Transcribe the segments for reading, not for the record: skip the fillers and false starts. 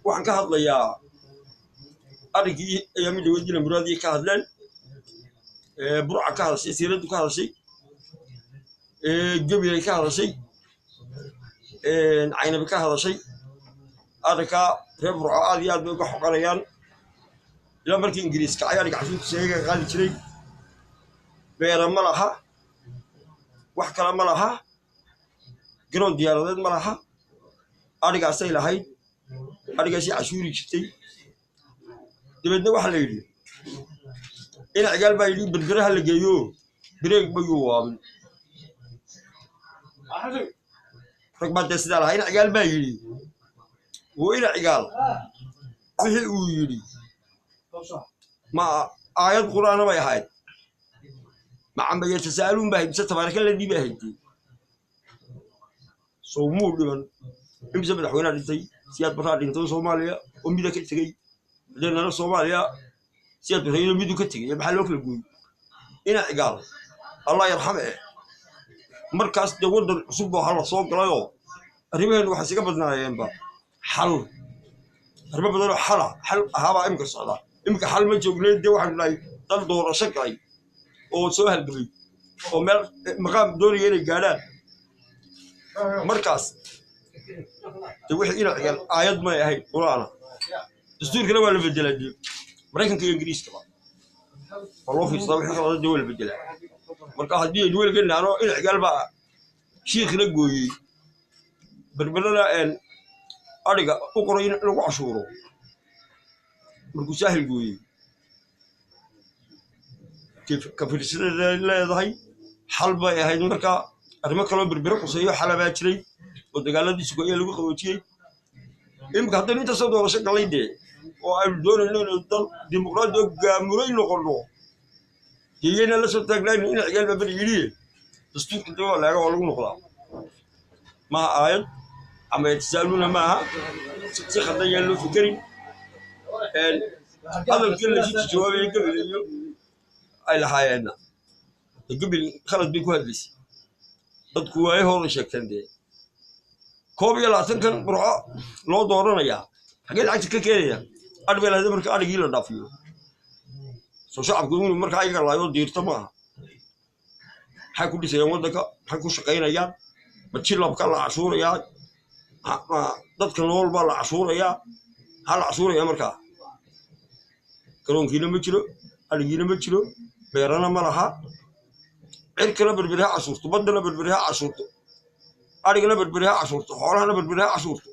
Waxaan ka hadlayaa arrinkii ayaa mid dhaweydina Muraadii ka hadleen, Burca ka hadashay, Siiraddu ka hadashay, Gebilay ka hadashay, Caynabi ka hadashay. Arrinkaa reer Burco aad iyo aad bay uga xoqanayaan. Ilaa markii Ingiriis kacay ariga cashuurtiisa iyaga qaadi jiray. Beera ma laha, wax kale ma laha, garoon diyaaradeed ma laha, arigaasay lahayd, arigaasay cashuuri jirtay. Dabeedna waxaa la yidhi ina Cigaal baa yidhi Berbere ha la geeyo, bareeg bayuu waabin. Rag baa dee sidaa lahaa. Ina Cigaal baa yidhi, wuu ina Cigaal wixii uu yidhi ma aayad qur'aana bay ahayd, macamba yatasaaluun baa ahayd mise tabaaraka ladii bay ahayd? Sow muu dhiman? Imise madaxweynea dhintay? Siyaad Barraa dhintay Soomaaliya oo mida ka tegey, haddeenana Soomaaliya Siyaad Barreeyno midu ka tegey. Maxaa loo kala gooyey? Ina Cigaal Allah yarxame eh, markaas dee waddan cusub boo hala soo galayoo arrimaheenu waxay isaga badnaayeenba xal. Arrimo badanoo xala xal ahaabaa iminka socda. Iminka xal ma joognayn dee, waxaanu nahay dal doorasho galay oo soo halgamay oo meel maqaam doonaya inay gaadhaan. Markaas de wixii ina Cigaal aayad may ahayd qur'aana, dastuurkana waa la bedelaa dee, Maraykanka iyo Ingiriiskaba waa loo fiirsadaa, wixii qalada dee waa la bedelaa. Marka haddii aynu weliga naano ina Cigaal baa shiikhna gooyey, Berberana adhiga u qoray in lagu cashuuro markuu Saahil gooyey, ka fiirsadeeda leedahay xal bay ahayd. Marka arrimo kaloo Berbere quseeyo xala baa jiray oo dagaaladii sugaye lagu qaboojiyey. Iminka haddaynu intaasoo doorasho galay dee oo aynu doonayno inaynu dal dimuqraadi oo gaamuray noqonno, dee yayna la soo taagnaayno ina Cigaal baa beri yidhi. Dastuurka dee waa laaga, waa lagu noqdaa. Maaha aayad ama yatasaaluuna, maaha si khaldan yaan loo fekerin. Hadalkii laysu jawaabaya Gabil iyo ay lahaayeenna, Gabil khalad bay ku hadlaysay, dadku waayahooda sheegteen dee. 21-kan Burco loo dooranayaa xaggee lacagta ka keenaya? Adh bay lahayd. Marka adhigii la dhaafiyo soo shacabku inuu markaa ayaga laayo diirto maaha. Maxay ku dhisayaan waddanka? Maxay ku shaqaynayaan? Ma jilabka la cashuurayaa? Ma dadka nool baa la cashuurayaa? Maxaa la cashuurayaa? Markaa garoonkiina ma jiro, adhigiina ma jiro, beerana ma laha. Cirkana Berberi ha cashuurto, baddana Berberi ha cashuurto, adhigana Berberi ha cashuurto, xoolahana Berberi ha cashuurto,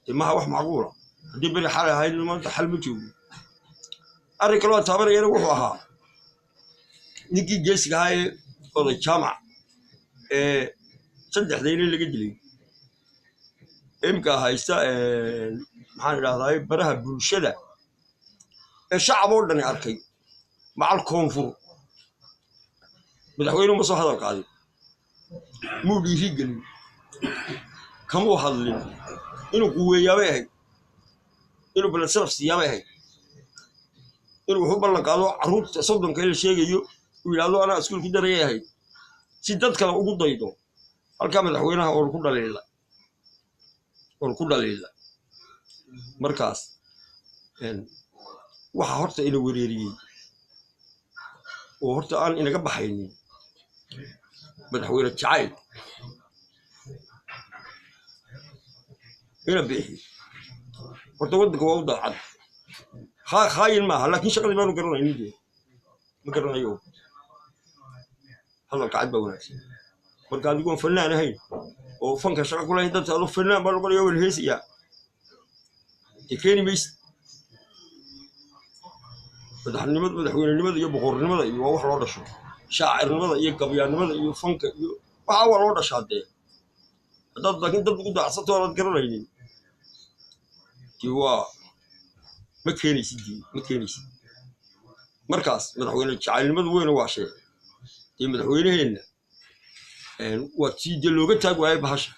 dee maha wax macquula. Haddii beri xal ahayd, maanta xal ma joogo. Arrin kaloo aan taabanayana wuxuu ahaa ninkii geesiga ahaa ee oday Jaamac ee saddexdayna laga dilay, imka haysta, maxaan idhahdaa, baraha bulshada ee shacab oo dhani arkay macal koonfur. Madaxweynuhu ma soo hadal qaadin, muu dhiiri gelin, kamuu hadlin. Inuu quweeyaabay ahayd, inuu baled sharaf siiyaabay ahayd, inuu wuxu ballan qaado carruurta 30-ka in la sheegayo uu yidhahdo anaa iskuul ku darayay ahayd, si dad kale ugu daydo. Halkaa madaxweynaha oon ku dhaliila, oon ku dhaliila. Markaas waxa horta ina wereeriyey oo horta aan inaga baxaynin madaxweyne jacayl ina bixi. Horta waddanka waa u daacad, khaayin maaha, laakiin shaqadii baanu garanaynin dee, ma garanayo. Hadalka cad baa wanaagsan. Marka adigoon fanaan ahayn oo fanka shaqa ku lahayn, dadka adoo fanaan baa noqonaya, waan heesayaa, dee keeni maysid. Madaxnimada, madaxweynenimada iyo boqornimada iyo waa wax loo dhasho. Shaacirnimada iyo gabyaannimada iyo fanka iyo waxaa waa loo dhashaa dee. Haddaad laakiin dad ugu daacsanto aanaad garanaynin, dee waa ma keenaysid, dee ma keenaysid. Markaas madaxweyne jacaylnimadu weyna waa shee dee. Madaxweyneheenna waa tii dee looga taag waayey bahasha,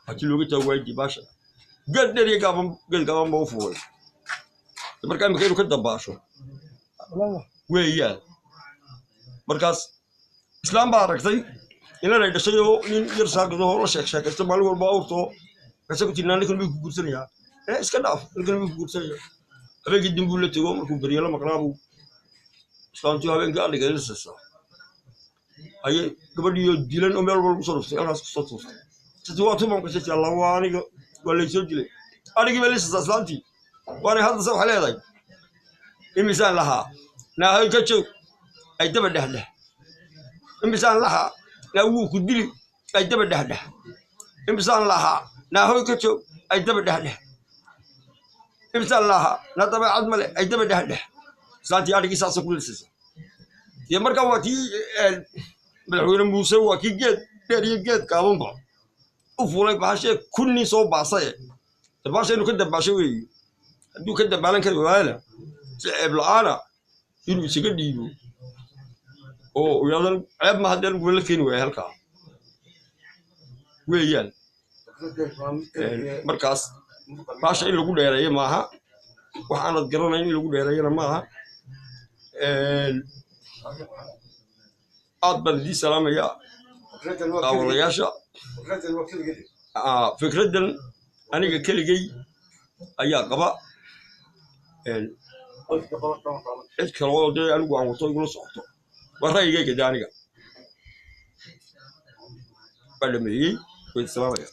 waa tii looga taag waayey dee bahasha. Geed dheer iyo gaaban, geed gaaban ba u fuulay. Marka imika inuu ka dambaasho weeyaan. Markaas islaam baa aragtay Inanay dhashay oo nin yar saaqidoo la sheek sheekaysto maalin walba awrtoo kase ku tirnaa, ninkan miyuu ku guursanayaa? Ee iska dhaaf, ninkan miyuu ku guursanayaa? Habeenkii dambuu la tego. Markuu beryo la maqnaabuu islaantii habeenkii adhiga lisaysaa ayay gabadhiioo dilan oo meel walba lagu soo dhuftay halkaas kusoo tuurtay. Siti waa tuman kasati alla, waa aniga, waa laysoo dilay. Adhigii bay lisaysaa islaantii, waanay hadda se waxay leedahay imisaan lahaa naahoy ka joog ay daba dhexdhex, imisaan lahaa naa wuu ku dili ay daba dhexdhex, imisaan lahaa naahoy ka joog ay daba dhexdhex, imisaan lahaa naa dabeecad male ay daba dhexdhex. Islaantii adhigii saasa ku lisaysa. Dee markaa waa tii madaxweyne Muuse, waa kii geed dheer iyo geed gaabanba u fuulay bahashee kunni soo baasaye. Dabaasha inuu ka dabaasho weeye. Hadduu ka dabaalan kari waayana, si ceeb la'aana inuu isaga dhiibo oo yaadan ceeb ma haddee lagula keeni waaya halkaa weeyaan. Markaas baasha in lagu dheereeyo maaha, wax aanad garanayn in lagu dheereeyana maaha. Aad baan idiin salaamayaa daawadayaasha. Fikraddan aniga keligay ayaa qaba, cid kale oo dee anigu aan wato igula socoto waa ra'yigayga. Dee aniga waa dhameeyey, way salaamaya.